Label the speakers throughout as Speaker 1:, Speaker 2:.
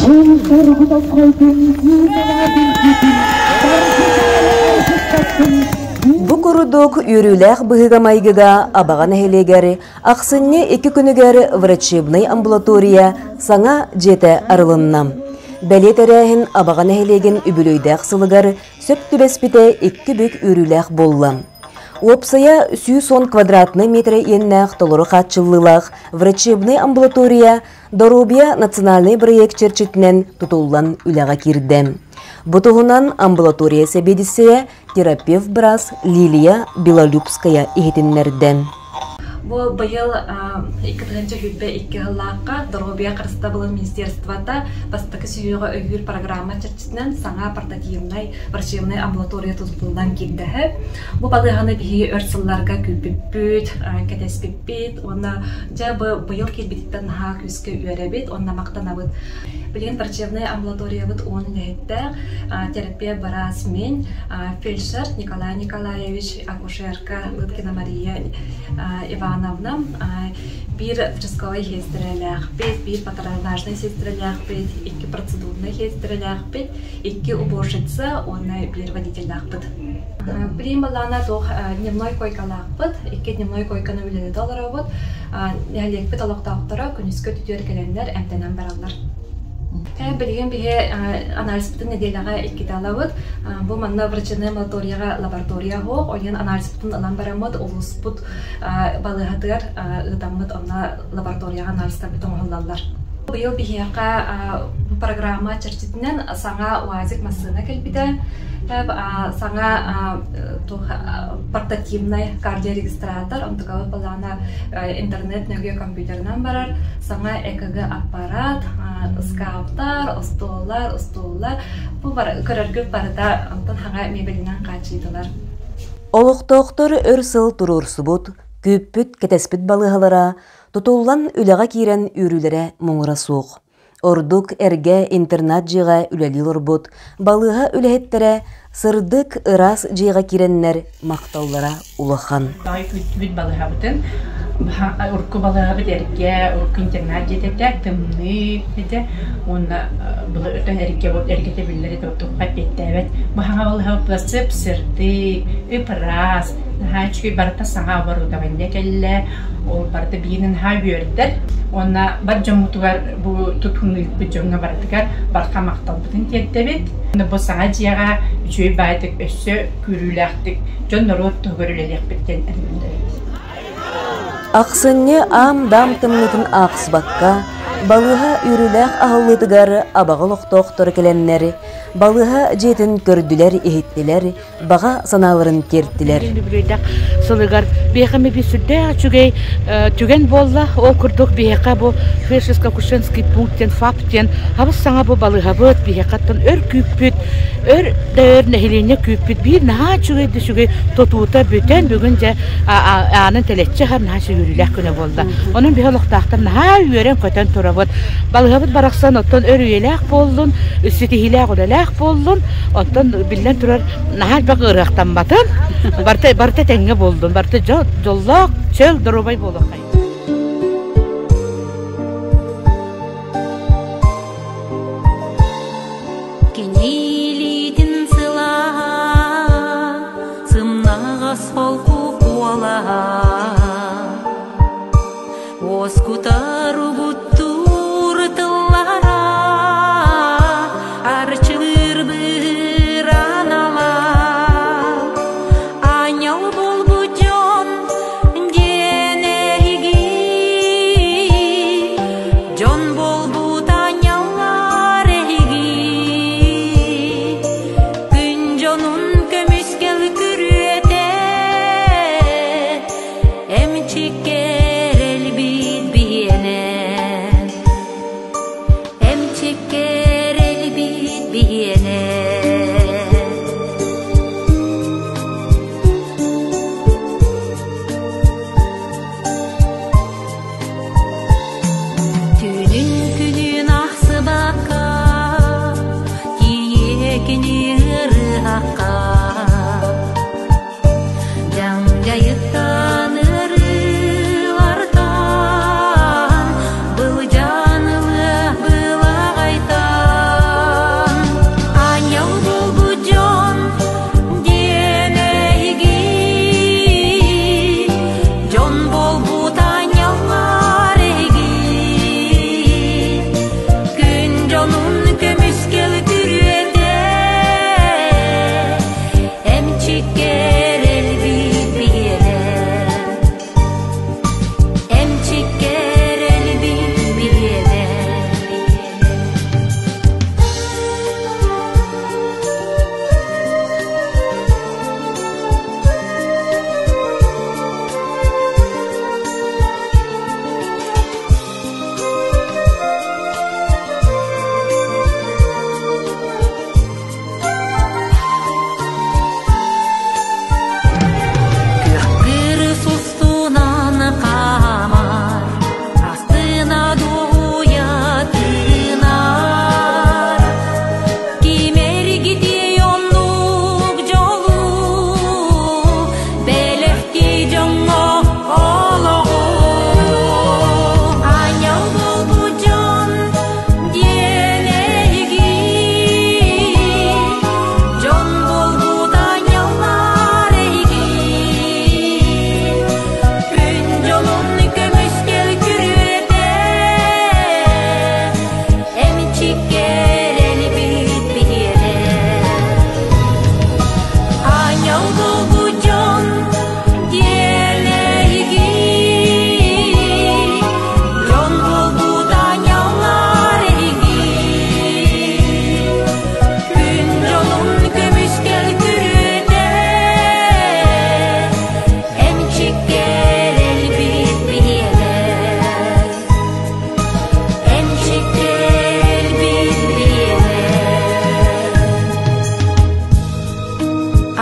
Speaker 1: Бу курдук үөрүүлээх быһыыга-майгыга Абаҕа нэһилиэгэр ахсынньы икки күнүгэр врачебнай амбулатория саҥа дьиэтэ арылынна. Бэлиэ тэрээһин Абаҕа нэһилиэгин үбүлүөйдээх сылыгар сөп түбэспитэ икки бүк үөрүүлээх буолла. Уопсайа 110 квадратнай метрэ иэннээх толору хааччыллыылаах врачебнай амбулатория Доруобуйа национальнай бырайыак чэрчитинэн тутуллан үлэҕэ киирдэ. Бу туһунан амбулатория сэбиэдиссэйэ, терапевт-быраас Лилия Белолюбская иһитиннэрдэ.
Speaker 2: Бу быйыл 2022 сыллаахха Доруобуйа харыстабылын министерствота бастакы сүһүөҕү өйүүр программа чэрчитинэн саҥа портативнай врачебнай амбулатория тутуллан киирдэһэ. Бу балыыһаны биһиги өр сылларга күүппүппүт, кэтэспиппит уонна Дьэ, быйыл киирбититтэн наһаа күүскэ үөрэбит уонна махтанабыт. Билигин врачебнай амбулаториябыт уон үлэһиттээх, терапевт быраас мин, фельдшер Николай Николаевич, акушерка Лыткина Мария Ивановна, биир участковай сиэстэрэлээхпит, биир патронажнай сиэстэрэлээхпит, икки процедурнай сиэстэрэлээхпит, икки уборщица уонна биир водителлаахпыт. Билигин былаана туох дневной койкалаахпыт, икки дневной койканы үлэлэтэ олоробут. Нэһилиэкпит олохтоохторо күнүскү өттүгэр кэлэннэр эмтэнэн бараллар. Билигин биһи анализпытын нэдиэлэҕэ иккитэ ылабыт. Бу манна врачебнай амбулаторияҕа лаборатория суох, ол иһин анализпытын ылан бараммыт улууспут балыыһатыгар ыытаммыт онно лабораторияҕа анализтарбыт оҥоһуллаллар. Быйыл биһиэхэ программа чэрчитинэн саҥа УАЗик массыына кэлбитэ. Саҥа портативнай кардиорегистратор, онтукабыт былаана интернет нөҥүө компьютерынан барар, саҥа ЭКГ аппарат, ыскааптар, остуоллар, устууллар. Бу көрөргүт барыта онтон саҥа мебелинэн хааччыйдылар.
Speaker 1: Олохтоохтор өр сыл туруорсубут, күүппүт, кэтэспит балыыһалара тутуллан үлэҕэ киирэн үөрүүлэрэ муҥура суох. Ордук эргэ интернат дьиэҕэ үлэлии олорбут балыыһа үлэһиттэрэ сырдык, ыраас дьиэҕэ киирэннэр махталлара улахан.
Speaker 3: Баҕай күүттүбүт балыыһабытын. Урукку балыыһабыт эргэ, урукку интернат дьиэтэ этэ, тымныы этэ уонна былыр эргэ эргэтэ биллэр этэ, туохха эппиэттээбэт. Бу саҥа балыыһабыт сып-сырдык, ып-ыраас, наһаа үчүгэй барыта саҥа оборудование кэллэ. Ол барыта биһигини наһаа үөрдэр уонна бар дьоммутугар бу тутууну ыыппыт дьоҥҥо барытыгар барҕа махталбытын тиэрдэбит. Бу саҥа дьиэҕэ үчүгэй баайдык өссө күүрүүлээхтик дьон-норуот туһугар үлэлиэхпит диэн эрэнэбит.
Speaker 1: Ахсынньы аам-даам тымныытын аахсыбакка, балыыһа үөрүүлээх аһыллыытыгар абаҕа олохтоохторо кэлэннэр, балыыһа дьиэтин көрдүлэр-иһиттилэр, баҕа санааларын тиэртилэр.
Speaker 4: Үбүлүөйдээх сылыгар биһиэхэ эмиэ сүрдээх үчүгэй түгэн буолла. Ол курдук биһиэхэ бу фельдшерско-акушерский пункт диэн ФАП диэн хабыс саҥа бу балыыһабыт биһиэхэттэн өр күүппүт, өр да өр нэһилиэнньэ күүппүт биир наһаа үчүгэй да үчүгэй тутуута бүтэн бүгүн дьэ аанын тэлэччи аһар наһаа үөрүүлээх күнэ буолла. Онон биһи олохтоохтор наһаа үөрэн-көтөн турабыт. Балыыһабыт барахсан оттон өр үйэлээх буоллун, ситиһиилээх үлэлээх буоллун. Оттон биллэн турар наһаа элбэх ыарыахтамматын, барыта барыта тэҥҥэ буоллун, барыта дьоллоох, чөл, доруобай буолуоххай.
Speaker 5: Кинилиитин сылааһа, сымнаҕас холку куолаһа, Уоскутар угуттуур тыллара, арчылыыр быыранала. Аанньал буолбут дьон диэн эһиги.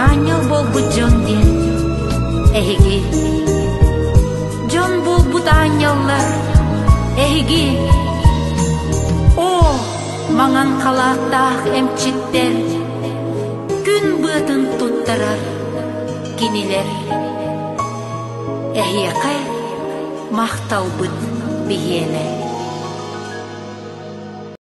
Speaker 5: Аанньал буолбут дьон диэн эһиги. Дьон буолбут аанньаллар эһиги. Оо, маҥан халааттаах эмчиттэр күн быатын туттарар кинилэр. Эһиэхэ махталбыт биһиэнэ.